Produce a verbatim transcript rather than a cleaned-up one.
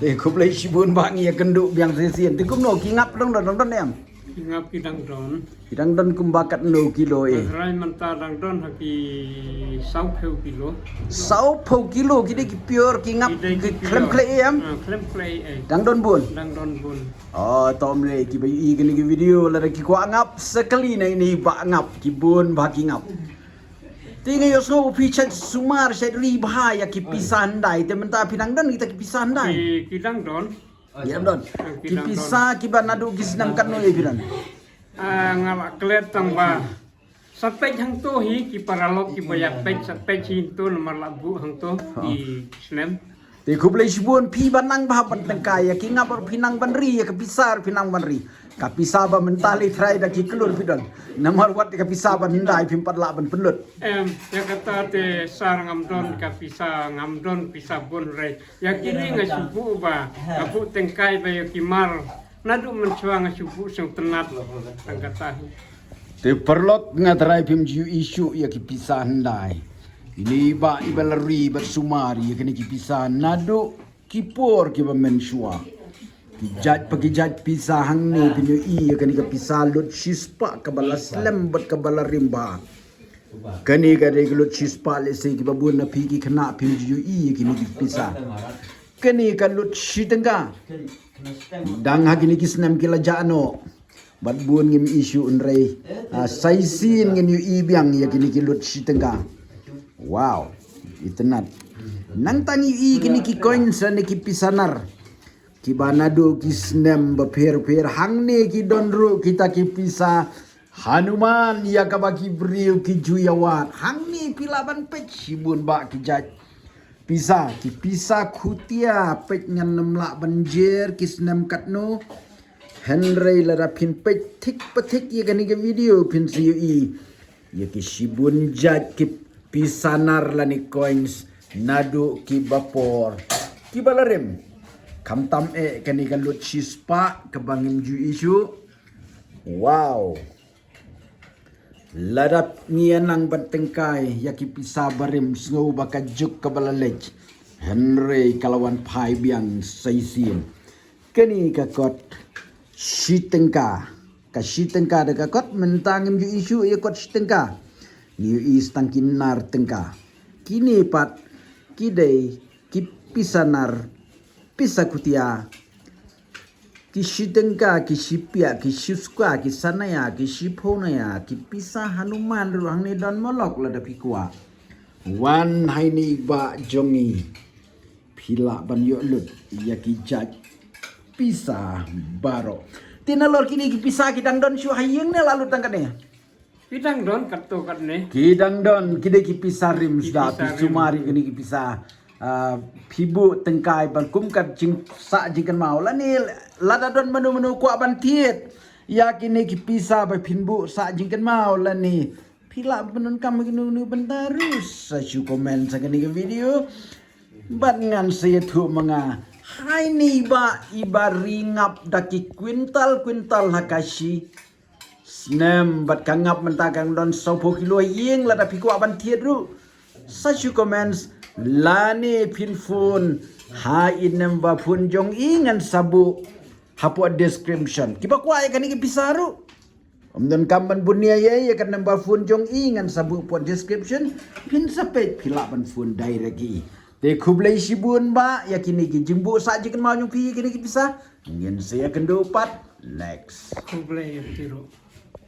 Te khublei shibun ba ngi ïa kynduh biang shisien. Te kumno ki ngap dang don, dang don em? Ki ngap ki dang don. Ki dang don kumba katno kilo eh? Trai mynta dang don ha ki saw phew kilo. Saw phew kilo ki dei ki pure ki ngap. Ki dei ki pure. Khlem khlei em? Ah, khlem khlei eh. Dang don bun. Dang don bun. Oh, to mlei kiba ïohi kane ka video lada ki kwah ngap sa kali na ini ba ngap ki bun ba ki ngap. Te nga ïohsngew phi shait sumar shait ri bha ïa ki pisa hyndai, te mynta phi dang don kita ki pisa hyndai? Ki, ki dang don. Ki dang don. Ah, ki dang don. Ki pisa kiba naduh ki snem katno ïa phi don? Ah, nga la klet tang ba sa peit hangto hi ki paralok kiba ïa peit, sa peit hi hangto namar la buh hangto ki snem. Te khublei shibun phi ba nang ba ban tyngkai ïa ki ngap, phi nang ban ri ïa ka pisa, phi nang ban ri. Ka pisa ba mynta lei trai da ki klur phi don. Namar wat ka pisa ba hyndai phim pat lah ban pynlut. Em, ïa kata te sar ngam don ka pisa, ngam don pisa bun re. Ïa kine nga shu buh ba, nga buh tyngkai ba ïa ki mar. Naduh mynshuwa nga shu buh sngewtynnat. Tang kata hi. Te paralok nga trai phim ju ïohi shuh ïa ki pisa hyndai. Ini ba iba la ri bad sumar ïa kine ki pisa naduh ki por kiba mynshuwa. Ki jait pa ki jait pisa hangne phin ïohi ïa kane ka pisa lut shispah kaba la slem bad kaba la rim bha. Kane ka dei ka lut shispah, lehse kiba bun na phi ki khynnah phim ju ïohi ïa kine ki pisa. Kane ka lut shi tyngka. Dang ha kine ki snem ki la jah noh. Bad bun ngim ïohi shuh hynrei, ah, sa shisien ngin ïohi biang ïa kine ki lut shi tyngka. Wow, itynnat. Nangta ngi ïohi kine ki coins lane ki pisa nar. Kiba naduh ki snem bapher pher, hangne ki don ruh kita ki pisa Hanuman ïa kaba ki briew ki ju ïawad. Hangne phi lah ban peit shibun ba ki jait pisa, ki pisa khutia, peit ngan nym lah ban jer ki snem katno. Hynrei lada phin peit thik pa thik ïa kane ka video phin sa ïohi ïa ki shibun jait ki pisa nar lane coins naduh kiba por kiba la rim. Khamtam eh kane ka lut shispah kaba ngim ju ïohi shuh. Wow. Lada ngi ïa nang ban tyngkai ïa ki pisa barim, sngew ba ka juk kaba la leit. Hynrei ka la wan phai biang sa shisien. Kane ka kot shi tyngka. Ka shi tyngka da ka kot mynta ngim ju ïohi shuh ïa kot shi tyngka. Ngi ïohi tang ki nar tyngka. Kine pat ki dei ki pisa nar, pisa khutia. Ki shi tyngka, ki shi piak, ki shi sukwa, ki sanaya, ki shi phew naya, ki pisa Hanuman ruh hangne don molok lada phi kwah. Wan ha ine i bah jong ngi. Phi lah ban ïoh lut ïa ki jait pisa baroh. Te nalor kine ki pisa ki dang don shuh ha ïing ne la lut tang kane? Ki dang don katto katne. Ki dang don, ki dei ki pisa rim. Ki suda pisa phi rim. Sumar ïa kine ki pisa. Ah, phi buh tyngkai ban kum ka jingsah jingkynmaw lane lada don mano mano kwah ban thied ïa kine ki pisa ba phin buh sah jingkynmaw lane phi lah ban donkam ïa kino kino bynta ruh sa shu comment sa kane ka video. Bad ngan sa ïathuh ma nga. Ha ine i bah iba ri ngap da ki kwintal kwintal ha ka shi snem bad ka ngap mynta ka dang don sawphew kilo ha ïing, lada phi kwah ban thied ruh sa shu comments lane phin phone ha i number phone jong i ngan sa buh hapoh description. Kiba kwah ïa kane ka pisa ruh, ym donkam ban bun ïa i, ïa ka number phone jong i ngan sa buh hapoh description. Phin sa peit, phi lah ban phone direct ïa i. Te khublei shibun bah ïa kine ki jingbuh sah jingkynmaw jong phi ïa kine ki pisa. Ngin sa ïakynduh pat next. Khublei ïa phi ruh.